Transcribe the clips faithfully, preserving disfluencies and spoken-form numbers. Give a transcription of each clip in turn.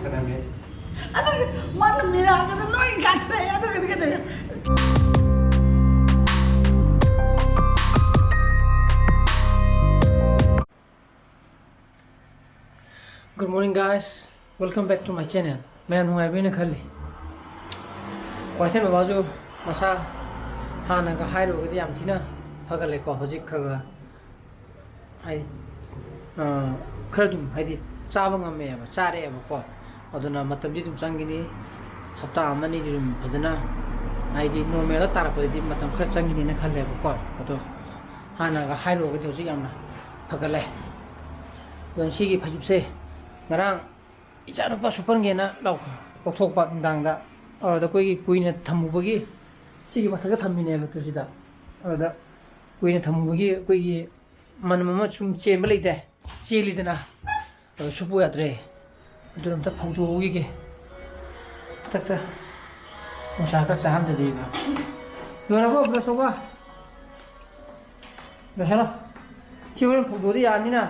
ꯊꯅꯝꯃꯦ꯫ ꯑꯗꯨꯒ ꯃꯥꯅ ꯃꯤꯔꯥꯡꯒꯗꯣ ꯂꯣꯏ ꯀꯥꯊꯣꯛꯑꯦ꯫ ꯑꯗꯨꯒꯗꯤ ꯀꯩꯗꯧꯔꯦ? Good morning, guys. Welcome back to my channel. ꯃꯌꯥꯝ ꯅꯨꯡꯉꯥꯏꯕꯤꯅ ꯈꯜꯂꯤ꯫ ꯀ꯭ꯋꯥꯀꯩꯊꯦꯜ ꯕꯕꯥꯁꯨ ꯃꯁꯥ ꯍꯥꯟꯅꯒ ꯍꯥꯏꯔꯨꯔꯒꯗꯤ ꯌꯥꯝ ꯊꯤꯅ ꯐꯒꯠꯂꯦꯀꯣ꯫ ꯍꯧꯖꯤꯛ ꯈꯔ ꯈꯔ ꯍꯥꯏꯗꯤ, ꯑ, ꯈꯔ ꯑꯗꯨꯝ ꯍꯥꯏꯗꯤ ꯆꯥꯕ ꯉꯝꯃꯦꯕ, ꯆꯥꯔꯛꯑꯦꯕꯀꯣ꯫ ꯑꯗꯨꯅ ꯃꯇꯝꯗꯤ ꯑꯗꯨꯝ ꯆꯪꯈꯤꯅꯤ, ꯍꯞꯇꯥ ꯑꯃ ꯑꯅꯤꯗꯤ ꯑꯗꯨꯝ ꯐꯖꯅ ꯍꯥꯏꯗꯤ ꯅꯣꯔꯃꯦꯜꯗ ꯇꯥꯔꯛꯄꯗꯗꯤ ꯃꯇꯝ ꯈꯔ ꯆꯪꯈꯤꯅꯤꯅ ꯈꯜꯂꯦꯕꯀꯣ꯫ ꯑꯗꯣ ꯍꯥꯟꯅꯒ ꯍꯥꯏꯔꯨꯔꯒꯗꯤ ꯍꯧꯖꯤꯛ ꯌꯥꯝꯅ ꯐꯒꯠꯂꯦ꯫ ꯑꯗꯣ ꯁꯤꯒꯤ ꯐꯩꯖꯨꯞꯁꯦ ꯉꯔꯥꯡ ꯏꯆꯥꯅꯨꯄꯥ ꯁꯨꯞꯄꯟꯒꯦꯅ ꯂꯧ-, ꯂꯧꯊꯣꯛꯄ ꯅꯨꯡꯗꯥꯡꯗ꯫ ꯑꯗꯨꯗ ꯑꯩꯈꯣꯏꯒꯤ ꯀꯨꯏꯅ ꯊꯝꯃꯨꯕꯒꯤ ꯁꯤꯒꯤ ꯃꯊꯛꯇ ꯊꯝꯃꯤꯅꯦꯕ ꯇꯨꯁꯤꯗ꯫ ꯑꯗꯨꯗ ꯀꯨꯏꯅ ꯊꯝꯃꯨꯕꯒꯤ ꯑꯩꯈꯣꯏꯒꯤ ꯃꯅꯝ ꯑꯃ ꯁꯨꯝ ꯆꯦꯟꯕ ꯂꯩꯇꯦ, ꯆꯦꯜꯂꯤꯗꯅ, ꯑꯗꯣ ꯁꯨꯞꯄꯨ ꯌꯥꯗ꯭ꯔꯦ꯫ ꯑꯗꯨꯅ ꯑꯝꯇ ꯐꯧꯗꯣꯛꯍꯧꯈꯤꯒꯦ꯫ ꯃꯊꯛꯇ ꯅꯨꯡꯁꯥ ꯈꯔ ꯆꯥꯍꯟꯗꯗꯤꯕ꯫ ꯂꯣꯏꯔꯕꯣ? ꯕ꯭ꯔꯁ ꯇꯧꯕ? ꯂꯣꯏꯁꯜꯂꯣ꯫ ꯁꯤ ꯍꯣꯔꯦꯟ ꯐꯧꯗꯣꯛꯑꯗꯤ ꯌꯥꯔꯅꯤꯅ꯫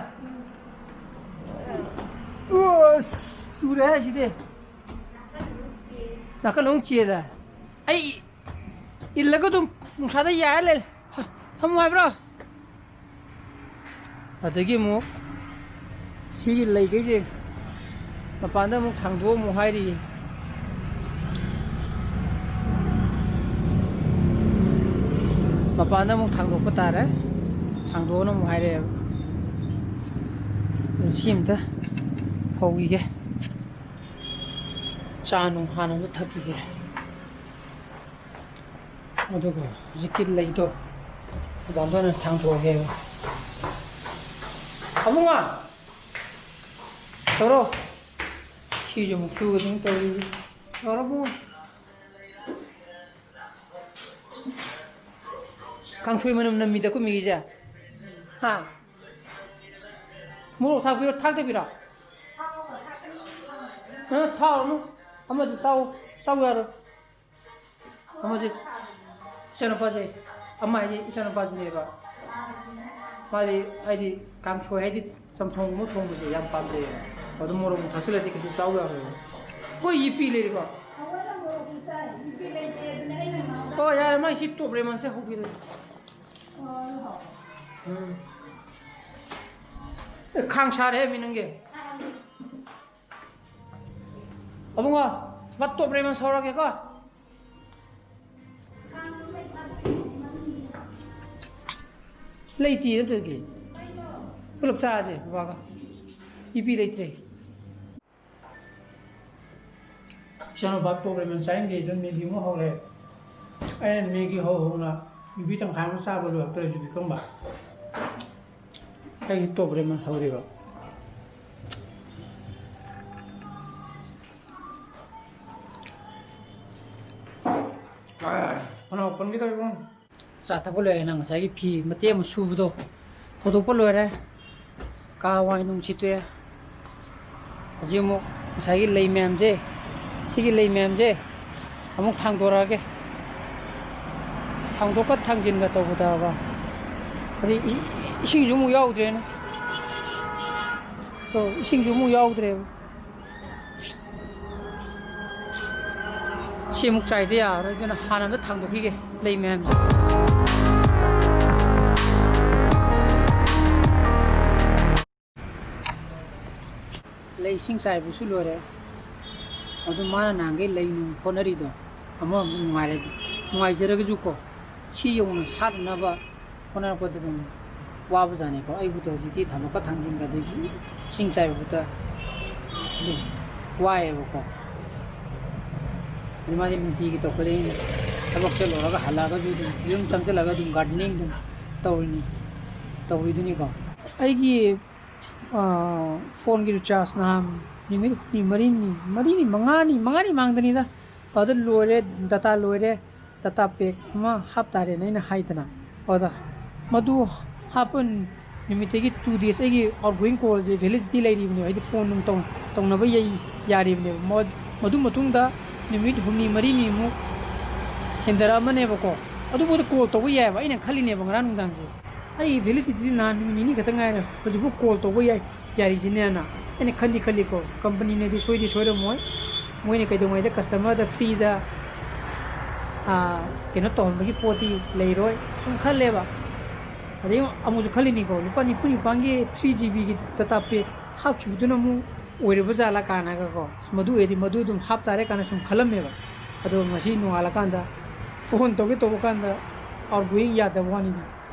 ꯑꯁ, ꯇꯨꯔꯦ ꯍꯥꯏꯁꯤꯗꯤ꯫ ꯅꯥꯀꯟ ꯑꯃꯨꯛ ꯆꯦꯗ꯫ ꯑꯩ ꯏꯜꯂꯒ ꯑꯗꯨꯝ ꯅꯨꯡꯁꯥꯗ ꯌꯥꯔ ꯂꯩꯔꯦ꯫ ꯐ-, ꯐꯝꯃꯨ ꯍꯥꯏꯕ꯭ꯔꯣ? ꯑꯗꯒꯤ ꯑꯃꯨꯛ ꯁꯤꯒꯤ ꯂꯩꯈꯩꯁꯦ ꯃꯄꯥꯟꯗ ꯑꯃꯨꯛ ꯊꯥꯡꯗꯣꯛꯑ ꯑꯃꯨꯛ ꯍꯥꯏꯔꯤꯌꯦ꯫ ꯃꯄꯥꯟꯗ ꯑꯃꯨꯛ ꯊꯥꯡꯗꯣꯛꯄ ꯇꯥꯔꯦ꯫ ꯊꯥꯡꯗꯣꯛꯑꯅ ꯑꯃꯨꯛ ꯍꯥꯏꯔꯛꯑꯦꯕ꯫ ꯑꯗꯨ ꯁꯤ ꯑꯝꯇ ꯐꯧꯈꯤꯒꯦ꯫ ꯆꯥ ꯅꯨꯡ ꯍꯥꯟꯅ ꯑꯝꯇ ꯊꯛꯈꯤꯒꯦ꯫ ꯑꯗꯨꯒ ꯍꯧꯖꯤꯛꯀꯤ ꯂꯩꯗꯣ ꯃꯄꯥꯟꯗ ꯑꯣꯏꯅ ꯊꯥꯡꯗꯣꯛꯑꯒꯦꯕ꯫ ꯑꯕꯨꯡꯉꯣ! ꯇꯧꯔꯣ꯫ ꯁꯤꯁꯨ ꯑꯃꯨꯛ ꯆꯨꯒꯗꯧꯅꯤ ꯇꯧꯔꯤꯁꯦ꯫ ꯇꯧꯔꯣ, ꯑꯕꯨꯡꯉꯣ꯫ ꯀꯥꯡꯁꯣꯏ ꯃꯅꯝ ꯅꯝꯃꯤꯗ ꯑꯩꯈꯣꯏ ꯃꯤꯒꯤꯁꯦ꯫ ꯍꯥ? ꯃꯣꯔꯣꯛ ꯊꯥꯛꯄꯤꯔꯣ, ꯊꯥꯛꯇꯕꯤꯔꯣ? ꯑ, ꯊꯥꯛꯎꯔꯅꯨ꯫ ꯑꯃꯁꯨ ꯆꯥꯎ, ꯆꯥꯎ ꯌꯥꯔꯣꯏ꯫ ꯑꯃꯁꯦ ꯏꯆꯥꯅꯨꯄꯥꯁꯦ, ꯑꯃ ꯍꯥꯏꯗꯤ ꯏꯆꯥꯅꯨꯄꯥꯁꯤꯅꯦꯕ꯫ ꯃꯥꯗꯤ ꯍꯥꯏꯗꯤ ꯀꯥꯡꯁꯣꯏ ꯍꯥꯏꯗꯤ ꯆꯝꯊꯣꯡꯒꯨꯝꯕ ꯊꯣꯡꯕꯁꯦ ꯌꯥꯝ ꯄꯥꯝꯖꯩꯌꯦꯕ꯫ ꯑꯗꯨꯝ ꯃꯣꯔꯣꯛ ꯊꯥꯛꯆꯤꯜꯂꯗꯤ ꯀꯩꯁꯨ ꯆꯥꯎ ꯌꯥꯔꯣꯏꯕ꯫ ꯑꯩꯈꯣꯏ ꯌꯤꯄꯤ ꯂꯩꯔꯤꯕꯣ? ꯑꯩꯈꯣꯏꯅ ꯃꯣꯔꯣꯛꯁꯨ ꯆꯥꯏ, ꯌꯤꯄꯤ ꯂꯩꯇꯦ, ꯑꯗꯨꯅ ꯑꯩꯅ ꯉꯥꯡꯕ꯫ ꯑꯣ, ꯌꯥꯔꯦ, ꯃꯥꯏ ꯁꯤ ꯇꯣꯞ ꯔꯦꯃꯟꯁꯦ ꯍꯧꯕꯤꯔꯦ꯫ ꯎꯝ꯫ ꯑꯦ, ꯈꯥꯡ ꯁꯥꯔꯦ ꯃꯤ ꯅꯪꯒꯤ꯫ ꯑꯕꯨꯡꯉꯣ, ꯃꯥ ꯇꯣꯞ ꯔꯦꯃꯟ ꯁꯧꯔꯒꯦꯀꯣ꯫ ꯂꯩꯇꯦ ꯅꯠꯇ꯭ꯔꯗꯤ꯫ ꯄꯨꯂꯞ ꯆꯥꯔꯁꯦ ꯕꯕꯥꯒ꯫ ꯌꯤꯄꯤ ꯂꯩꯇ꯭ꯔꯦ꯫ ꯏꯆꯥꯅꯨꯄꯥ ꯇꯣꯞ ꯔꯦꯃꯟ ꯆꯥꯅꯤꯡꯗꯦ, ꯑꯗꯨꯝ ꯃꯦꯒꯤ ꯑꯃꯨꯛ ꯍꯧꯔꯦ꯫ ꯑꯩꯅ ꯃꯦꯒꯤ ꯍꯧ ꯍꯧꯅ ꯌꯨꯕꯤ ꯇꯪꯈꯥꯏ ꯑꯃ ꯆꯥꯕ ꯂꯣꯏꯔꯛꯇ꯭ꯔꯦ, ꯌꯨꯕꯤ ꯀꯪꯕ꯫ ꯑꯩꯒꯤ ꯇꯣꯞ ꯔꯦꯃꯟ ꯁꯧꯔꯤꯕ꯫ ꯈꯅꯥꯎ ꯀꯟꯒꯦ ꯇꯧꯋꯦ ꯏꯕꯨꯡꯉꯣ꯫ ꯆꯥ ꯊꯛꯄ ꯂꯣꯏꯔꯦ꯫ ꯅꯪ ꯉꯁꯥꯏꯒꯤ ꯐꯤ ꯃꯇꯦꯛ ꯑꯃ ꯁꯨꯕꯗꯣ ꯐꯧꯗꯣꯛꯄ ꯂꯣꯏꯔꯦ꯫ ꯀꯥ ꯋꯥꯏ ꯅꯨꯡ ꯁꯤꯠꯇꯣꯛꯑꯦ꯫ ꯍꯧꯖꯤꯛ ꯑꯃꯨꯛ ꯉꯁꯥꯏꯒꯤ ꯂꯩ ꯃꯌꯥꯝꯁꯦ, ꯁꯤꯒꯤ ꯂꯩ ꯃꯌꯥꯝꯁꯦ ꯑꯃꯨꯛ ꯊꯥꯡꯗꯣꯔꯛꯑꯒꯦ꯫ ꯊꯥꯡꯗꯣꯛꯀ ꯊꯥꯡꯖꯤꯟꯒ ꯇꯧꯕꯗꯕ ꯑꯗꯩ ꯏ-, ꯏꯁꯤꯡꯁꯨ ꯑꯃꯨꯛ ꯌꯥꯎꯗ꯭ꯔꯦꯅꯦ꯫ ꯇꯣ, ꯏꯁꯤꯡꯁꯨ ꯑꯃꯨꯛ ꯌꯥꯎꯗ꯭ꯔꯦꯕ꯫ ꯁꯤ ꯑꯃꯨꯛ ꯆꯥꯏꯗ ꯌꯥꯔꯔꯣꯏ, ꯑꯗꯨꯅ ꯍꯥꯟꯅ ꯑꯝꯇ ꯊꯥꯡꯗꯣꯛꯈꯤꯒꯦ ꯂꯩ ꯃꯌꯥꯝꯁꯦ꯫ ꯂꯩ ꯏꯁꯤꯡ ꯆꯥꯏꯕꯁꯨ ꯂꯣꯏꯔꯦ꯫ ꯑꯗꯨ ꯃꯥꯅ ꯅꯍꯥꯟꯈꯩ ꯂꯩ ꯅꯨꯡ ꯍꯣꯠꯅꯔꯤꯗꯣ ꯑꯃꯔꯣꯝꯗ ꯅꯨꯡꯉꯥꯏꯔꯦ-, ꯅꯨꯡꯉꯥꯏꯖꯔꯒꯁꯨꯀꯣ, ꯁꯤ ꯌꯧꯅ ꯁꯥꯠꯅꯅꯕ ꯍꯣꯠꯅꯔꯛꯄꯗ ꯑꯗꯨꯝ ꯋꯥꯕꯖꯥꯠꯅꯤꯀꯣ꯫ ꯑꯩꯕꯨꯗ ꯍꯧꯖꯤꯛꯀꯤ ꯊꯥꯡꯗꯣꯛꯀ ꯊꯥꯡꯖꯤꯟꯒ ꯑꯗꯒꯤ ꯏꯁꯤꯡ ꯆꯥꯏꯕꯕꯨꯗ ꯑꯗꯨꯝ ꯋꯥꯏꯌꯦꯕꯀꯣ꯫ ꯑꯗꯨ ꯃꯥꯗꯤ ꯅꯨꯡꯇꯤꯒꯤ ꯇꯧꯈꯠꯂꯛꯏꯅꯤ꯫ ꯊꯕꯛ ꯆꯠꯂꯨꯔꯒ ꯍꯜꯂꯛꯑꯒꯁꯨ ꯑꯗꯨꯝ ꯌꯨꯝ ꯆꯪꯁꯤꯜꯂꯒ ꯑꯗꯨꯝ gardening ꯑꯗꯨꯝ ꯇꯧꯔꯤꯅꯤ, ꯇꯧꯔꯤꯗꯨꯅꯤꯀꯣ꯫ ꯑꯩꯒꯤ, ꯑꯥ, ꯐꯣꯟꯒꯤ recharge ꯅꯍꯥꯟ ꯅꯨꯃꯤꯠ ꯍꯨꯝꯅꯤ, ꯃꯔꯤꯅꯤ, ꯃꯔꯤꯅꯤ, ꯃꯉꯥꯅꯤ, ꯃꯉꯥꯅꯤ ꯃꯥꯡꯗꯅꯤꯗ꯫ ꯑꯗꯨ ꯂꯣꯏꯔꯦ, data ꯂꯣꯏꯔꯦ, data pack ꯑꯃ ꯍꯥꯞꯇꯥꯔꯦꯅ ꯑꯩꯅ ꯍꯥꯏꯗꯅ꯫ ꯑꯗ ꯃꯗꯨ ꯍꯥꯞꯄ ꯅꯨꯃꯤꯠꯇꯒꯤ two days ꯑꯩꯒꯤ outgoing callꯁꯦ validity ꯂꯩꯔꯤꯕꯅꯦꯕ꯫ ꯍꯥꯏꯗꯤ ꯐꯣꯟ ꯅꯨꯡ ꯇꯧ-, ꯇꯧꯅꯕ ꯌꯩ-, ꯌꯥꯔꯤꯕꯅꯦꯕ꯫ ꯃ-, ꯃꯗꯨ ꯃꯇꯨꯡꯗ ꯅꯨꯃꯤꯠ ꯍꯨꯝꯅꯤ ꯃꯔꯤꯅꯤꯃꯨꯛ ꯍꯦꯟꯊꯔꯛꯑꯃꯅꯦꯕꯀꯣ꯫ ꯑꯗꯨꯕꯨꯗꯤ call ꯇꯧꯕ ꯌꯥꯏꯑꯕ꯫ ꯑꯩꯅ ꯈꯜꯂꯤꯅꯦꯕ ꯉꯔꯥꯡ ꯅꯨꯡꯗꯥꯡꯁꯦ, ꯑꯩ validity ꯅꯍꯥꯟ ꯅꯨꯃꯤꯠ ꯅꯤꯅꯤ ꯈꯛꯇ ꯉꯥꯏꯔꯦ, ꯍꯧꯖꯤꯛꯐꯥꯎ call ꯇꯧꯕ ꯌꯥꯏ, ꯌꯥꯔꯤꯁꯤꯅꯦꯅ꯫ ꯑꯩꯅ ꯈꯟꯗꯤ ꯈꯜꯂꯤꯀꯣ, ꯀꯝꯄꯅꯤꯅꯗꯤ ꯁꯣꯏꯗꯤ ꯁꯣꯏꯔꯝꯃꯣꯏ, ꯃꯣꯏꯅ ꯀꯩꯗꯧꯉꯩꯗ ꯀꯁꯇꯃꯔꯗ ꯐ꯭ꯔꯤꯗ ꯀꯩꯅꯣ ꯇꯧꯍꯟꯕꯒꯤ ꯄꯣꯠꯇꯤ ꯂꯩꯔꯣꯏ ꯁꯨꯝ ꯈꯜꯂꯦꯕ꯫ ꯑꯗꯩ ꯑꯃꯨꯛꯁꯨ ꯈꯜꯂꯤꯅꯤꯀꯣ, ꯂꯨꯄꯥ ꯅꯤꯐꯨ ꯅꯤꯄꯥꯟꯒꯤ ꯊ꯭ꯔꯤ ꯖꯤ ꯕꯤꯒꯤ ꯗꯇꯥ ꯄꯦꯛ ꯍꯥꯞꯈꯤꯕꯗꯨꯅ ꯑꯃꯨꯛ ꯑꯣꯏꯔꯕ ꯖꯥꯠꯂꯥ ꯀꯥꯏꯅꯒꯀꯣ, ꯑꯁ, ꯃꯗꯨ ꯑꯣꯏꯔꯗꯤ ꯃꯗꯨ ꯑꯗꯨꯝ ꯍꯥꯞ ꯇꯥꯔꯦ ꯀꯥꯏꯅ ꯁꯨꯝ ꯈꯜꯂꯝꯃꯦꯕ꯫ ꯑꯗꯣ ꯉꯁꯤ ꯅꯣꯡꯉꯥꯜꯂꯀꯥꯟꯗ ꯐꯣꯟ ꯇꯧꯒꯦ ꯇꯧꯕ ꯀꯥꯟꯗ ꯑꯥꯎꯠꯒꯣꯌꯤꯡ ꯌꯥꯗꯕ ꯋꯥꯅꯤꯗ,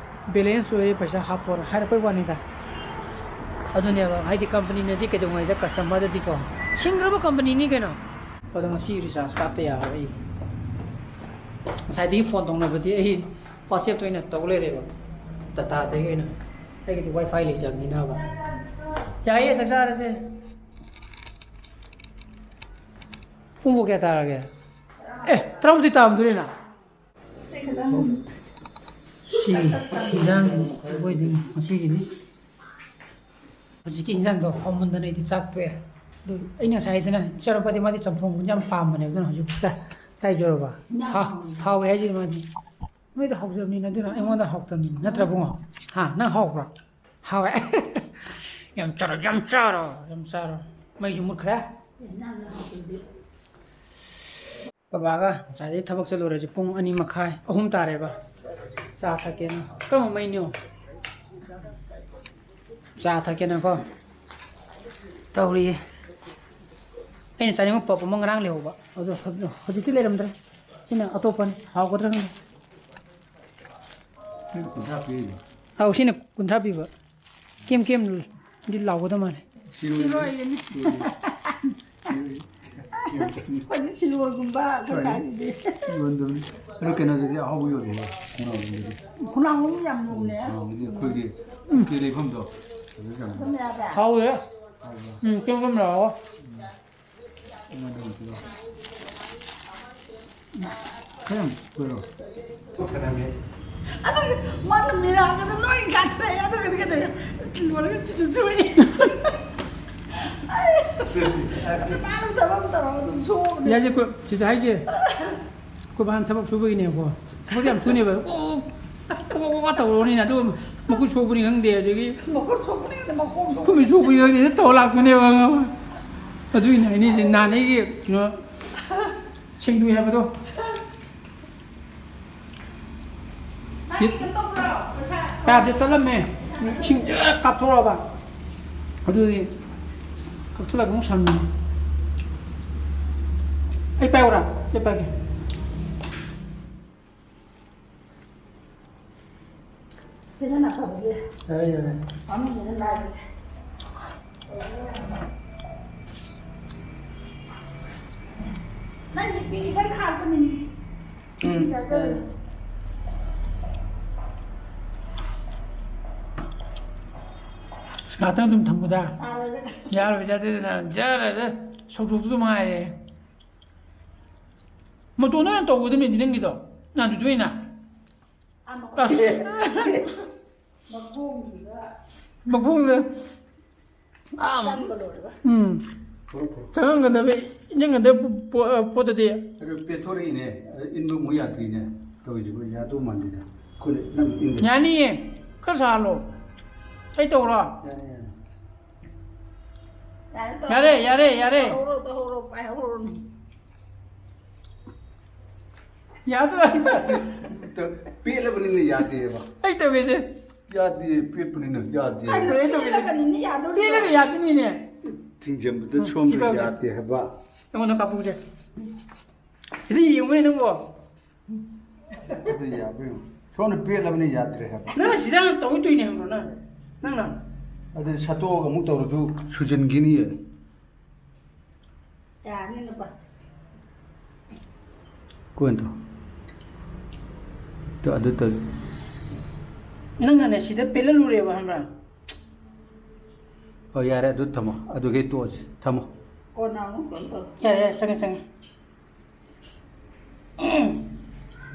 ꯕꯦꯂꯦꯟꯁ ꯂꯣꯏꯔꯦ, ꯄꯩꯁꯥ ꯍꯥꯞꯄꯣꯅ ꯍꯥꯏꯔꯛꯄꯩ ꯋꯥꯅꯤꯗ꯫ ꯑꯗꯨꯅꯦꯕ, ꯍꯥꯏꯗꯤ ꯀꯝꯄꯅꯤꯅꯗꯤ ꯀꯩꯗꯧꯉꯩꯗ ꯀꯁꯇꯃꯔꯗꯗꯤꯀꯣ, ꯁꯤꯡꯈ꯭ꯔꯕ ꯀꯝꯄꯅꯤꯅꯤ ꯀꯩꯅꯣ꯫ ꯑꯗꯣ ꯉꯁꯤ ꯔꯤꯆꯥꯔꯖ ꯀꯥꯞꯇ ꯌꯥꯔꯣꯏ ꯑꯩ꯫ ꯉꯁꯥꯏꯗꯒꯤ ꯐꯣꯟ ꯇꯧꯅꯕꯗꯤ ꯑꯩ WhatsApp-ꯇ ꯑꯣꯏꯅ ꯇꯧ ꯂꯩꯔꯦꯕ, ꯗꯇꯥꯗꯒꯤ ꯑꯣꯏꯅ꯫ ꯑꯩꯒꯤꯗꯤ WiFi ꯂꯩꯖꯕꯅꯤꯅꯕ꯫ ꯌꯥꯏꯌꯦ, ꯆꯥꯛ ꯆꯥꯔꯁꯦ꯫ ꯄꯨꯡꯕꯨ ꯀꯌꯥ ꯇꯥꯔꯒꯦ? ꯑꯦ, ꯇꯔꯥꯃꯥꯊꯣꯏ ꯇꯥꯔꯝꯗꯣꯔꯦꯅ꯫ ꯁꯤ ꯍꯤꯟꯖꯥꯡ ꯑꯩꯈꯣꯏꯗꯤ ꯉꯁꯤꯒꯤꯗꯤ꯫ ꯍꯧꯖꯤꯛꯀꯤ ꯍꯤꯟꯖꯥꯡꯗꯣ ꯍꯥꯎꯃꯟꯗꯅ ꯑꯩꯗꯤ ꯆꯥꯛ ꯇꯣꯛꯑꯦ꯫ ꯑꯗꯨ ꯑꯩꯅ ꯉꯁꯥꯏ ꯍꯥꯏꯗꯅ ꯏꯆꯥꯅꯨꯄꯥꯗꯤ ꯃꯥꯗꯤ ꯆꯝꯊꯣꯡꯒꯨꯝꯕꯁꯦ ꯌꯥꯝ ꯄꯥꯝꯕꯅꯦꯕ, ꯑꯗꯨꯅ ꯍꯧꯖꯤꯛ ꯆꯥ-, ꯆꯥꯏꯖꯔꯕ꯫ ꯍꯥ-, ꯍꯥꯎꯋꯦ ꯍꯥꯏꯁꯤꯗꯤ ꯃꯥꯗꯤ꯫ ꯅꯣꯏꯗ ꯍꯥꯎꯖꯕꯅꯤꯅ, ꯑꯗꯨꯅ ꯑꯩꯉꯣꯟꯗ ꯍꯥꯎꯇꯕꯅꯤ, ꯅꯠꯇ꯭ꯔꯥ ꯕꯨꯡꯉꯣ? ꯍꯥ, ꯅꯪ ꯍꯥꯎꯕ꯭ꯔꯣ? ꯍꯥꯎꯋꯦ꯫ ꯌꯥꯝ ꯆꯥꯔꯣ, ꯌꯥꯝ ꯆꯥꯔꯣ, ꯌꯥꯝ ꯆꯥꯔꯣ꯫ ꯃꯩꯁꯨ ꯃꯨꯠꯈ꯭ꯔꯦ꯫ ꯕꯕꯥꯒ ꯉꯁꯥꯏꯗꯩ ꯊꯕꯛ ꯆꯠꯂꯨꯔꯁꯦ, ꯄꯨꯡ ꯑꯅꯤ ꯃꯈꯥꯏ, ꯑꯍꯨꯝ ꯇꯥꯔꯦꯕ꯫ ꯆꯥ ꯊꯛꯀꯦꯅ꯫ ꯀꯔꯝꯕ ꯃꯩꯅꯣ? ꯆꯥ ꯊꯛꯀꯦꯅꯀꯣ ꯇꯧꯔꯤꯌꯦ꯫ ꯑꯩꯅ ꯆꯥꯅꯤꯡꯕ ꯄꯞ ꯑꯃ ꯉꯔꯥꯡ ꯂꯩꯍꯧꯕ, ꯑꯗꯣ ꯍꯧꯖꯤꯛꯇꯤ ꯂꯩꯔꯝꯗ꯭ꯔꯦ꯫ ꯁꯤꯅ ꯑꯇꯣꯞꯄꯅꯤ, ꯍꯥꯎꯒꯗ꯭ꯔꯥ ꯈꯪꯗꯦ꯫ ꯁꯤ ꯀꯨꯟꯊ꯭ꯔꯥ ꯄꯤꯔꯤꯕ? ꯑꯧ, ꯁꯤꯅ ꯀꯨꯟꯊ꯭ꯔꯥ ꯄꯤꯕ꯫ ꯀꯦꯝ ꯀꯦꯝꯗꯤ ꯂꯥꯎꯒꯗꯕ ꯃꯥꯜꯂꯦ꯫ ꯁꯤꯔꯣꯏ꯫ ꯁꯤꯔꯣꯏ꯫ ꯑꯩꯈꯣꯏꯗꯤ ꯁꯤꯔꯣꯏꯒꯨꯝꯕ ꯑꯩꯈꯣꯏ ꯁ꯭ꯋꯥꯏꯁꯤꯗꯤ꯫ ꯌꯣꯟꯗꯕꯅꯤ꯫ ꯑꯗꯨ ꯀꯩꯅꯣꯗꯗꯤ ꯑꯍꯥꯎꯕ ꯌꯣꯜꯂꯦ, ꯈꯣꯡꯅꯥꯡ ꯍꯣꯝꯗꯗꯤ꯫ ꯈꯣꯡꯅꯥꯡ ꯍꯣꯝ ꯌꯥꯝ ꯌꯣꯜꯂꯦ꯫ ꯈꯣꯡꯅꯥꯡ ꯍꯣꯝꯗꯗꯤ ꯑꯩꯈꯣꯏꯒꯤ ꯎꯝ꯫ ꯏꯆꯦ ꯂꯩꯐꯝꯗꯣ ꯑꯗꯨꯗ ꯌꯥꯝ ꯌꯣꯜꯂꯦ꯫ ꯍꯥꯎꯋꯦ꯫ ꯍꯥꯎꯕ꯭ꯔꯥ? ꯎꯝ, ꯀꯦꯝ ꯀꯦꯝ ꯂꯥꯎꯔꯒ꯫ ꯎꯝ꯫ ꯈꯔ ꯌꯥꯝ ꯀꯣꯏꯔꯣ꯫ ꯑꯗꯨ ꯃꯥꯅ ꯃꯤꯔꯥꯡꯒꯗꯣ ꯂꯣꯏ ꯀꯥꯊꯣꯛꯑꯦ, ꯑꯗꯨꯒꯗꯤ ꯀꯩꯗꯧꯔꯦ? ꯂꯣꯏꯔꯒ ꯁꯤꯗ ꯆꯨꯏ꯫ ꯑꯗꯨ ꯇꯥꯔꯝꯗꯕ ꯑꯃ ꯇꯧꯔꯒ ꯑꯗꯨꯝ ꯁꯣꯛꯑꯕꯅꯦ꯫ ꯌꯥꯏꯁꯦ, ꯀꯣ-, ꯁꯤꯗ ꯍꯥꯏꯁꯦ, ꯑꯩꯈꯣꯏ ꯕꯥꯅ ꯊꯕꯛ ꯁꯨꯕꯒꯤꯅꯦꯕꯀꯣ꯫ ꯊꯕꯛ ꯌꯥꯝ ꯁꯨꯅꯦꯕ꯫ ꯀꯣꯛ, ꯀꯣꯛ, ꯀꯣꯛ, ꯀꯣꯛ ꯇꯧꯔꯅꯤꯅ꯫ ꯑꯗꯨ ꯃꯈꯨꯠ ꯁꯣꯛꯄꯅꯤ ꯈꯪꯗꯦ, ꯑꯗꯒꯤ ꯃꯈꯨꯠ ꯁꯣꯛꯄꯅꯤ ꯈꯪꯗꯦ, ꯃꯈꯣꯡ ꯁꯣꯛꯄꯅꯤ ꯈꯪꯗꯦ, ꯇꯧ ꯂꯥꯛꯄꯅꯦꯕ꯫ ꯑꯗꯨꯒꯤꯅꯦ ꯍꯥꯏꯅꯤꯁꯦ, ꯅꯍꯥꯟ ꯑꯩꯒꯤ ꯀꯩꯅꯣ ꯁꯦꯡꯗꯣꯛꯏ ꯍꯥꯏꯕꯗꯣ꯫ ꯄꯥꯏꯞꯁꯦ ꯇꯠꯂꯝꯃꯦ, ꯏꯁꯤꯡ ꯖꯔ ꯀꯥꯞꯊꯣꯔꯛꯑꯕ, ꯑꯗꯨꯗꯤ ꯀꯛꯊꯠꯂꯒ ꯑꯃꯨꯛ ꯁꯝꯃꯤꯅꯦ꯫ ꯑꯩ ꯄꯥꯏꯌꯨꯔꯥ? ꯑꯩ ꯄꯥꯏꯒꯦ꯫ ꯁꯤꯗꯅ ꯐꯕꯁꯦ꯫ ꯌꯥꯔꯦ, ꯌꯥꯔꯦ꯫ ꯃꯃꯤꯡꯁꯤꯅ ꯂꯥꯏꯕꯅꯦ꯫ ꯅꯪꯒꯤ ꯄꯤꯔꯤꯕ ꯈꯥꯛꯄꯅꯤꯅꯦ꯫ ꯎꯝ, ꯆꯥꯖꯔꯣ꯫ ꯌꯥꯔꯦ꯫ ꯉꯥꯛꯇꯪ ꯑꯗꯨꯝ ꯊꯝꯃꯨꯗ꯫ ꯌꯥꯔꯣꯏꯗ꯫ ꯌꯥꯔꯣꯏꯗ, ꯑꯗꯨꯗꯤ ꯅꯪ ꯖꯔ ꯖꯔ ꯁꯧꯗꯣꯛꯇꯨ ꯃꯉꯥꯏꯔꯦ꯫ ꯃꯇꯣꯟꯗ ꯑꯣꯏꯅ ꯇꯧꯒꯗꯕꯅꯤꯗꯤ ꯅꯪꯒꯤꯗꯣ꯫ ꯅꯪ ꯑꯗꯨꯗ ꯑꯣꯏꯅ꯫ ꯑꯥ, ꯑꯁ꯫ ꯃꯈꯣꯡꯗꯨꯗ꯫ ꯃꯈꯣꯡꯗ꯫ ꯑꯥ, ꯆꯪꯕ ꯂꯣꯏꯔꯒ꯫ ꯎꯝ꯫ ꯆꯪꯍꯟꯒꯗꯕ, ꯏꯟꯖꯟꯒꯗꯕ ꯄꯣ-, ꯄꯣꯠꯇꯗꯤ꯫ ꯑꯗꯨ ꯄꯦꯠꯊꯣꯔꯛꯏꯅꯦ꯫ ꯑꯗꯨ ꯏꯟꯕ ꯑꯃꯨꯛ ꯌꯥꯗ꯭ꯔꯤꯅꯦ꯫ ꯇꯧꯔꯤꯁꯤꯕꯨ ꯌꯥꯗꯧ ꯃꯥꯟꯗꯦꯗ꯫ ꯑꯩꯈꯣꯏꯅ ꯅꯝ ꯏꯟꯗꯦ꯫ ꯌꯥꯅꯤꯌꯦ꯫ ꯈꯔ ꯁꯥꯍꯜꯂꯣ꯫ ꯑꯩ ꯇꯧꯔꯣ? ꯌꯥꯅꯤ, ꯌꯥꯅꯤ꯫ ꯌꯥꯔꯦ, ꯌꯥꯔꯦ, ꯌꯥꯔꯦ꯫ ꯇꯧꯍꯧꯔꯣ, ꯇꯧꯍꯧꯔꯣ, ꯄꯥꯏꯍꯧꯔꯣꯅꯦ꯫ ꯌꯥꯗ꯭ꯔꯥ? ꯄꯦꯠꯂꯕꯅꯤꯅ ꯌꯥꯗꯦꯕ꯫ ꯑꯩ ꯇꯧꯒꯦꯁꯦ꯫ ꯌꯥꯗꯦ, ꯄꯦꯠꯄꯅꯤꯅ ꯌꯥꯗꯦ꯫ ꯀꯩꯅꯣ, ꯑꯩ ꯇꯧꯒꯦꯁꯦ꯫ ꯄꯦꯠꯂꯒꯅꯤꯅꯦ ꯌꯥꯗꯣꯔꯤꯁꯦ꯫ ꯄꯦꯠꯂꯒ ꯌꯥꯗꯣꯏꯅꯤꯅꯦ꯫ ꯊꯤꯡꯖꯤꯟꯕꯗ ꯎꯝ, ꯁꯣꯝꯗ ꯁꯤ ꯄꯥꯎꯁꯦ꯫ ꯌꯥꯗꯦ ꯍꯥꯏꯕ꯫ ꯑꯩꯉꯣꯟꯗ ꯀꯥꯞꯄꯨꯁꯦ꯫ ꯁꯤꯗ ꯌꯦꯡꯉꯨꯅꯦ ꯅꯪꯕꯣ꯫ ꯑꯗꯨ ꯌꯥꯕ꯭ꯔꯥ ꯌꯦꯡꯉꯨ꯫ ꯁꯣꯝꯗ ꯄꯦꯠꯂꯕꯅꯤ, ꯌꯥꯗ꯭ꯔꯦ ꯍꯥꯏꯕ꯫ ꯅꯪꯅ ꯁꯤꯗ ꯍꯥꯟꯅ ꯇꯧꯔꯨꯗꯣꯏꯅꯦ ꯍꯥꯏꯕ꯭ꯔꯣ ꯅꯪ? ꯅꯪꯅ? ꯑꯗꯨ ꯁꯠꯇꯣꯛꯑꯒ ꯑꯃꯨꯛ ꯇꯧꯔꯁꯨ ꯁꯨꯖꯟꯈꯤꯅꯤꯌꯦ꯫ ꯌꯥꯔꯅꯤ ꯅꯨꯄꯥ꯫ ꯀꯣꯟꯗꯣ꯫ ꯇꯨ, ꯑꯗꯨ ꯇꯧ꯫ ꯅꯪꯅꯅꯦ ꯁꯤꯗ ꯄꯦꯜꯍꯜꯂꯨꯔꯦꯕ, ꯈꯪꯕ꯭ꯔꯥ? ꯍꯣꯏ, ꯌꯥꯔꯦ, ꯑꯗꯨ ꯊꯝꯃꯣ꯫ ꯑꯗꯨꯒꯤ ꯇꯣꯛꯑꯁꯤ꯫ ꯊꯝꯃꯣ꯫ ꯀꯣꯟꯅ ꯑꯃꯨꯛ ꯀꯩꯅꯣ ꯇꯧ꯫ ꯌꯥꯔꯦ, ꯌꯥꯔꯦ, ꯆꯪꯉꯦ, ꯆꯪꯉꯦ꯫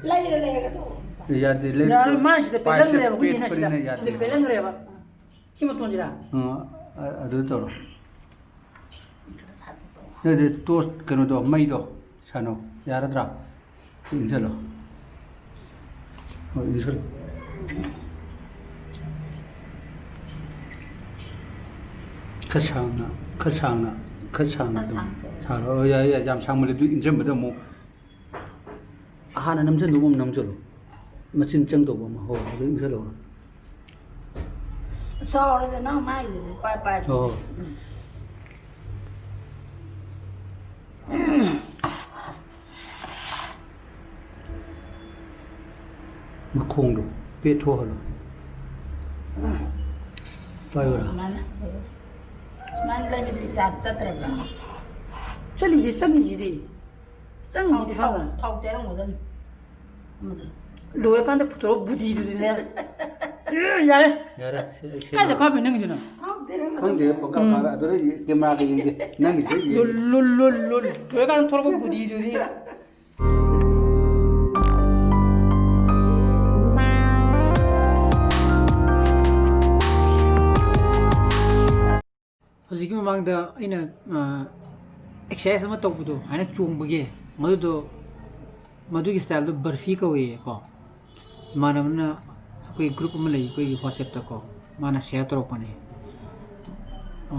ꯂꯩꯔ ꯂꯩꯔꯒ ꯇꯣꯛꯑꯣ꯫ ꯌꯥꯗꯦ, ꯂꯩꯔ ꯌꯥꯔꯣꯏ, ꯇꯣꯛꯑꯣ꯫ ꯃꯥ ꯁꯤꯗ ꯄꯥꯏꯞꯁꯦ ꯄꯦꯜꯍꯟꯈ꯭ꯔꯦꯕ, ꯑꯩꯈꯣꯏ ꯆꯦꯅ ꯁꯤꯗ꯫ ꯄꯦꯠꯄꯅꯤꯅ ꯌꯥꯗꯦ꯫ ꯁꯤꯗ ꯄꯦꯜꯍꯟꯈ꯭ꯔꯦꯕ꯫ ꯁꯤ ꯃꯇꯣꯟꯁꯤꯔꯥ? ꯑ, ꯑ-, ꯑꯗꯨ ꯇꯧꯔꯣ꯫ ꯅꯠꯇꯦ, ꯇꯣꯁ ꯀꯩꯅꯣꯗꯣ, ꯃꯩꯗꯣ ꯁꯥꯅꯣ, ꯌꯥꯔꯗ꯭ꯔꯥ? ꯁꯤ ꯏꯟꯁꯤꯜꯂꯣ꯫ ꯍꯣꯏ, ꯏꯟꯁꯤꯜꯂꯣ꯫ ꯈꯔ ꯁꯥꯡꯅ, ꯈꯔ ꯁꯥꯡꯅ, ꯈꯔ ꯁꯥꯡꯅ ꯈꯔ ꯑꯗꯨꯝ ꯁꯥꯡꯅ꯫ ꯁꯥꯔꯣ꯫ ꯑꯣ, ꯌꯥꯏ, ꯌꯥꯏ, ꯌꯥꯝ ꯁꯥꯡꯃꯜꯂꯦ꯫ ꯑꯗꯨ ꯏꯟꯖꯟꯕꯗ ꯑꯃꯨꯛ ꯍꯥꯟꯅ ꯅꯝꯖꯟꯗꯧꯕ ꯑꯃ ꯅꯝꯖꯜꯂꯨ꯫ ꯃꯆꯤꯟ ꯆꯪꯗꯧꯕ ꯑꯃ꯫ ꯍꯣꯏ, ꯑꯗꯨ ꯏꯟꯖꯜꯂꯨ꯫ ꯆꯥꯎꯔꯦꯗ ꯅꯪ ꯃꯥꯏꯗꯨꯗꯤ ꯄꯥꯏ ꯄꯥꯏ꯫ ꯍꯣꯏ, ꯍꯣꯏ꯫ ꯃꯈꯣꯡꯗꯣ ꯄꯦꯠꯊꯣꯛꯍꯜꯂꯣ꯫ ꯄꯥꯏꯌꯨꯔꯥ? ꯁꯨꯃꯥꯏꯅ, ꯁꯨꯃꯥꯏꯅ ꯂꯩꯕꯗꯤ ꯌꯥ-, ꯆꯠꯇ꯭ꯔꯕ꯭ꯔꯥ? ꯆꯠꯂꯤꯁꯤꯗꯤ, ꯆꯪꯉꯤꯁꯤꯗꯤ꯫ ꯆꯪꯉꯤꯁꯤꯗꯤ ꯊꯥꯎ, ꯁꯥꯅ꯫ ꯊꯥꯎ ꯇꯩꯔꯝꯒꯗꯕꯅꯤ꯫ ꯑꯃꯗ꯫ ꯂꯣꯏꯔꯀꯥꯟꯗ ꯄꯨꯊꯣꯔꯛꯑꯣ ꯕꯨꯙꯤꯗꯨꯗꯤꯅꯦ꯫ ꯌꯥꯔꯦ꯫ ꯌꯥꯔꯦ, ꯁꯤ, ꯁꯤ ꯀꯥꯏꯗ ꯂꯣꯏꯔꯦ꯫ ꯀꯥꯞꯄꯤ ꯅꯪꯒꯤꯗꯨꯅ? ꯈꯪꯗꯦ, ꯄꯪꯀꯥꯞ ꯎꯝ꯫ ꯀꯥꯞꯄꯦ꯫ ꯑꯗꯨꯗ ꯀꯦꯃꯦꯔꯥꯒ ꯌꯦꯡꯗꯦ꯫ ꯅꯪꯒꯤꯁꯦ ꯌꯦꯡꯉꯦ꯫ ꯂꯨꯜ, ꯂꯨꯜ, ꯂꯨꯜ, ꯂꯨꯜ꯫ ꯂꯣꯏꯔꯀꯥꯟꯗ ꯊꯣꯔꯛꯄ ꯕꯨꯙꯤꯗꯨꯗꯤ꯫ ꯍꯧꯖꯤꯛꯀꯤ ꯃꯃꯥꯡꯗ ꯑꯩꯅ, ꯑ, exercise ꯑꯃ ꯇꯧꯕꯗꯣ, ꯍꯥꯏꯅ ꯆꯣꯡꯕꯒꯤ, ꯃꯗꯨꯗꯣ, ꯃꯗꯨꯒꯤ styleꯗꯣ ꯕꯔꯐꯤ ꯀꯧꯋꯦꯀꯣ꯫ ꯏꯃꯥꯟꯅꯕꯅ ꯑꯩꯈꯣꯏ group ꯑꯃ ꯂꯩ, ꯑꯩꯈꯣꯏꯒꯤ WhatsAppꯇꯀꯣ, ꯃꯥꯅ share ꯇꯧꯔꯛꯄꯅꯦ꯫ ꯑ,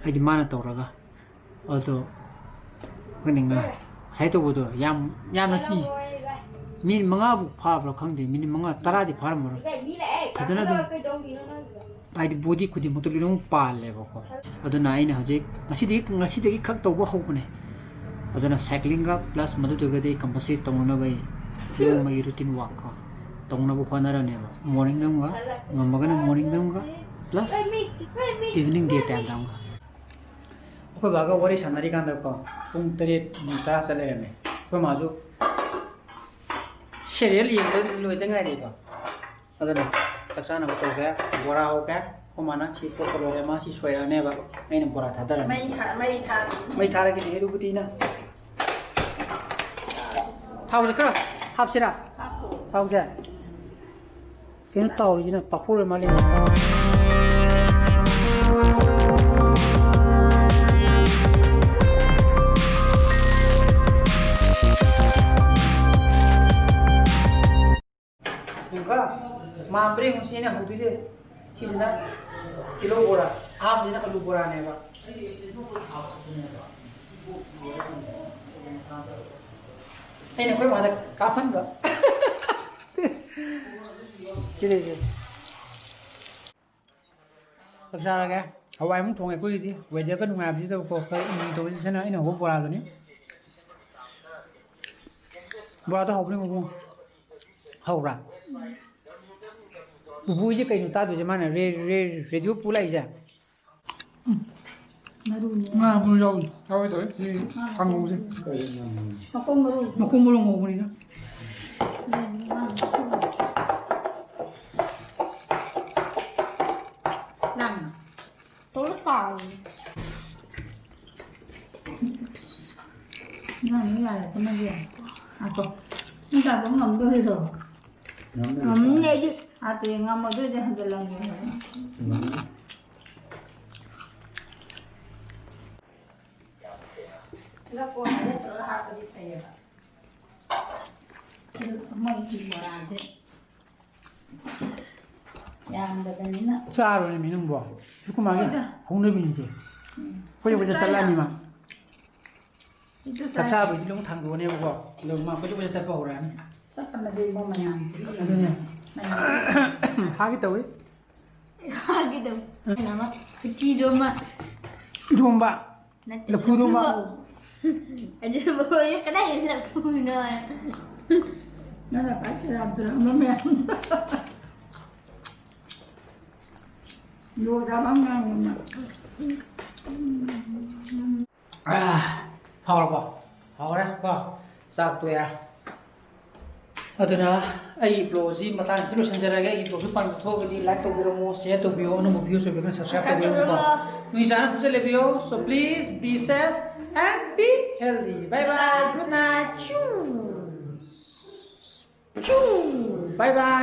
ꯍꯥꯏꯗꯤ ꯃꯥꯅ ꯇꯧꯔꯒ꯫ ꯑꯗꯣ ꯑꯩꯈꯣꯏꯅ ꯉ-, ꯉꯁꯥꯏ ꯇꯧꯕꯗꯣ ꯌꯥꯝ, ꯌꯌꯥꯝꯅ ꯊꯤ꯫ Minute ꯃꯉꯥꯕꯨ ꯐꯥꯕ꯭ꯔꯥ ꯈꯪꯗꯦ, minute ꯃꯉꯥ, ꯇꯔꯥꯗꯤ ꯐꯥꯔꯝꯃꯔꯣꯏ꯫ ꯐꯖꯅ ꯑꯗꯨꯝ, ꯍꯥꯏꯗꯤ body ꯈꯨꯗꯤꯡꯃꯛꯇ ꯂꯣꯏꯅꯃꯛ ꯄꯥꯜꯂꯦꯕꯀꯣ꯫ ꯑꯗꯨꯅ ꯑꯩꯅ ꯍꯧꯖꯤꯛ ꯉꯁꯤꯗꯒꯤ, ꯉꯁꯤꯗꯒꯤ ꯈꯛ ꯇꯧꯕ ꯍꯧꯕꯅꯦ꯫ ꯑꯗꯨꯅ cyclingꯒ plus ꯃꯗꯨꯗꯨꯒꯗꯤ compulsory ꯇꯧꯅꯅꯕ ꯑꯩ ꯅꯣꯡꯃꯒꯤ routine walk ꯀꯣ ꯇꯧꯅꯕ ꯍꯣꯠꯅꯔꯅꯦꯕ꯫ Morningꯗ ꯑꯃꯒ, ꯉꯝꯃꯒꯅ morningꯗ ꯑꯃꯒ, plus evening day timeꯗ ꯑꯃꯒ꯫ ꯑꯩꯈꯣꯏ ꯕꯥꯒ ꯋꯥꯔꯤ ꯁꯥꯟꯅꯔꯤꯀꯥꯟꯗꯀꯣ, ꯄꯨꯡ ꯇꯔꯦꯠ ꯃꯤꯅꯤꯠ ꯇꯔꯥ ꯆꯠ ꯂꯩꯔꯝꯃꯦ꯫ ꯑꯩꯈꯣꯏ ꯃꯥꯁꯨ serial ꯌꯦꯡꯕ ꯂꯣꯏꯗ ꯉꯥꯏꯔꯤꯀꯣ꯫ ꯑꯗꯨꯅ ꯆꯥꯛ ꯆꯥꯅꯕ ꯇꯧꯒꯦ, ꯕꯣꯔꯥ ꯍꯧꯒꯦ꯫ ꯑꯩꯈꯣꯏ ꯃꯥꯅ ꯁꯤ ꯇꯣꯠꯄ ꯂꯣꯏꯔꯦ, ꯃꯥ ꯁꯤ ꯁꯣꯏꯔꯛꯑꯅꯦꯕ꯫ ꯑꯩꯅ ꯕꯣꯔꯥ ꯊꯥꯗꯔꯅꯤ꯫ ꯃꯩ ꯊꯥ-, ꯃꯩ ꯊꯥ-, ꯃꯩ ꯊꯥꯔꯒꯗꯤ ꯑꯗꯨꯕꯨꯗꯤ ꯅꯪ꯫ ꯊꯥꯎꯁꯦ ꯈꯔ ꯍꯥꯞꯁꯤꯔꯥ? ꯍꯥꯞꯄꯣ꯫ ꯊꯥꯎꯁꯦ꯫ ꯀꯩꯅꯣ ꯇꯧꯔꯤꯁꯤꯅ ꯄꯥꯐꯣꯔ ꯑꯣꯏ ꯃꯥꯜꯂꯦ꯫ ꯌꯦꯡꯉꯨꯀꯣ, ꯃꯥꯟꯕ꯭ꯔꯥ ꯌꯦꯡꯉꯨ, ꯁꯤꯅ ꯍꯧꯗꯣꯏꯁꯦ꯫ ꯁꯤꯁꯤꯅ ꯇꯤꯜꯍꯧ ꯕꯣꯔꯥ, ꯑꯍꯥꯟꯕꯁꯤꯅ ꯑꯂꯨ ꯕꯣꯔꯥꯅꯦꯕ꯫ ꯑꯩꯅ ꯑꯩꯈꯣꯏ ꯃꯥꯗ ꯀꯥꯞꯍꯟꯕ꯫ ꯁꯤꯗꯩꯁꯦ꯫ ꯆꯥꯛ ꯆꯥꯔꯒꯦ꯫ ꯍꯋꯥꯏ ꯑꯃꯨꯛ ꯊꯣꯡꯉꯦ ꯑꯩꯈꯣꯏꯒꯤꯗꯤ꯫ ꯋꯦꯗꯔꯒ ꯅꯨꯡꯉꯥꯏꯕꯁꯤꯗꯀꯣ ꯈꯔ ꯏꯪ ꯇꯧꯕꯁꯤꯅ ꯑꯩꯅ ꯍꯧꯕ ꯕꯣꯔꯥꯗꯨꯅꯤ꯫ ꯕꯣꯔꯥꯗꯣ ꯍꯧꯕꯅꯤ ꯃꯕꯨꯡ꯫ ꯍꯧꯕ꯭ꯔꯥ? ꯄꯨꯄꯨꯁꯦ ꯀꯩꯅꯣ ꯇꯥꯗꯣꯏꯁꯦ ꯃꯥꯅ ꯔꯦ-, ꯔꯦ-, ꯔꯦꯗꯤꯑꯣ ꯄꯨ ꯂꯥꯛꯏꯁꯦ? ꯎꯝ꯫ ꯃꯔꯨꯅꯦ꯫ ꯉꯥ ꯃꯔꯨ ꯌꯥꯎꯏ꯫ ꯌꯥꯎꯏ ꯇꯧꯏ꯫ ꯁꯤ ꯀꯥꯡꯉꯧꯁꯦ꯫ ꯃꯈꯣꯡ ꯃꯔꯨ꯫ ꯃꯈꯣꯡ ꯃꯔꯨ ꯉꯧꯕꯅꯤꯅ꯫ ꯅꯪ꯫ ꯇꯧꯔ ꯇꯥꯎ꯫ ꯅꯪ ꯌꯥꯔꯦ, ꯀꯃꯥꯏꯅ ꯌꯥꯔꯦ? ꯉꯥꯏꯈꯣ꯫ ꯅꯪ ꯆꯥꯕ ꯉꯝꯗꯣꯔꯤꯔꯣ? ꯉꯝꯅꯤ꯫ ꯉꯝꯅꯤ, ꯑꯩꯗꯤ꯫ ꯑꯥ, ꯇꯦ, ꯉꯝꯃꯗꯣꯏꯗꯤ ꯍꯟꯖꯤꯜꯂꯝꯒꯦ꯫ ꯉꯝꯅꯤ꯫ ꯁꯤꯗ ꯀꯣꯟꯅ ꯅꯠꯇ꯭ꯔꯒ ꯍꯥꯞꯄꯗꯤ ꯐꯩꯌꯦꯕ꯫ ꯃꯣꯏꯒꯤ ꯕꯣꯔꯥꯁꯦ ꯌꯥꯝꯗꯕꯅꯤꯅ꯫ ꯆꯥꯔꯣꯅꯦ ꯃꯤ ꯅꯪꯕꯣ꯫ ꯁꯤ ꯀꯨꯃꯥꯒꯤ ꯍꯣꯏꯗ꯫ ꯍꯧꯅꯕꯤꯅꯤꯁꯦ꯫ ꯎꯝ꯫ ꯑꯩꯈꯣꯏꯁꯨ ꯀꯣꯏꯆꯠ ꯆꯠꯂꯛꯑꯅꯤ ꯃꯥ꯫ ꯏꯗꯨ ꯆꯥꯛ ꯆꯥꯏ꯫ ꯆꯥꯕꯩꯗꯤ ꯑꯗꯨꯝ ꯊꯥꯡꯗꯣꯛꯑꯅꯦꯕꯀꯣ꯫ ꯑꯗꯨꯒ ꯃꯥ ꯀꯣꯏꯆꯠ ꯀꯣꯏꯆꯠ ꯆꯠꯄ ꯍꯧꯔꯛꯑꯅꯤ꯫ ꯆꯠꯄꯅꯗꯤ ꯏꯕꯣ ꯃꯌꯥꯝꯁꯤꯒꯤ ꯑꯗꯨꯅꯦ꯫ ꯃꯌꯥꯝ꯫ ꯍꯥꯒꯦ ꯇꯧꯋꯤ꯫ ꯍꯥꯒꯦ ꯇꯧꯋꯤ꯫ ꯎꯝ꯫ ꯀꯩꯅꯣꯃ, ꯎꯇꯤꯗꯣ ꯑꯃ꯫ ꯏꯔꯣꯝꯕ꯫ ꯅꯠꯇꯦ, ꯂꯐꯨꯗꯨꯃ꯫ ꯂꯐꯨ꯫ ꯑꯗꯨ ꯂꯐꯨꯁꯦ ꯀꯗꯥꯏꯗꯩ ꯂꯐꯨꯅꯣ? ꯅꯪꯅ ꯄꯥꯏꯁꯤꯜꯂꯛꯑꯕꯗꯨꯅ ꯑꯃ ꯃꯌꯥꯝ꯫ ꯂꯣꯏꯔꯕ ꯑꯉꯥꯡꯅꯤꯅ꯫ ꯑꯥ, ꯍꯥꯎꯔꯕꯣ? ꯍꯥꯎꯔꯦ ꯀꯣ? ꯆꯥꯛ ꯇꯣꯛꯑꯦ꯫ ꯑꯗꯨꯅ ꯑꯩꯒꯤ ꯕ꯭ꯂꯣꯒꯁꯤ ꯃꯇꯥꯡꯁꯤꯗ ꯂꯣꯏꯁꯤꯟꯖꯔꯒꯦ꯫ ꯑꯩꯒꯤ ꯕ꯭ꯂꯣꯒꯁꯤ ꯄꯥꯝꯕꯤꯊꯣꯛꯑꯒꯗꯤ ꯂꯥꯏꯛ ꯇꯧꯕꯤꯔꯝꯃꯣ, ꯁꯤꯌꯔ ꯇꯧꯕꯤꯌꯣ, ꯑꯅꯧꯕ ꯚ꯭ꯌꯨꯁ ꯑꯣꯏꯕꯤꯔꯒꯅ ꯁꯕꯁꯀ꯭ꯔꯥꯏꯕ ꯇꯧꯕꯤꯔꯝꯃꯣꯀꯣ꯫ ꯅꯣꯏ ꯏꯆꯥꯅ ꯐꯖꯅ ꯂꯩꯕꯤꯌꯣ꯫ So please be safe and be healthy. Bye bye. Good night. Cheers. Cheers. Bye bye.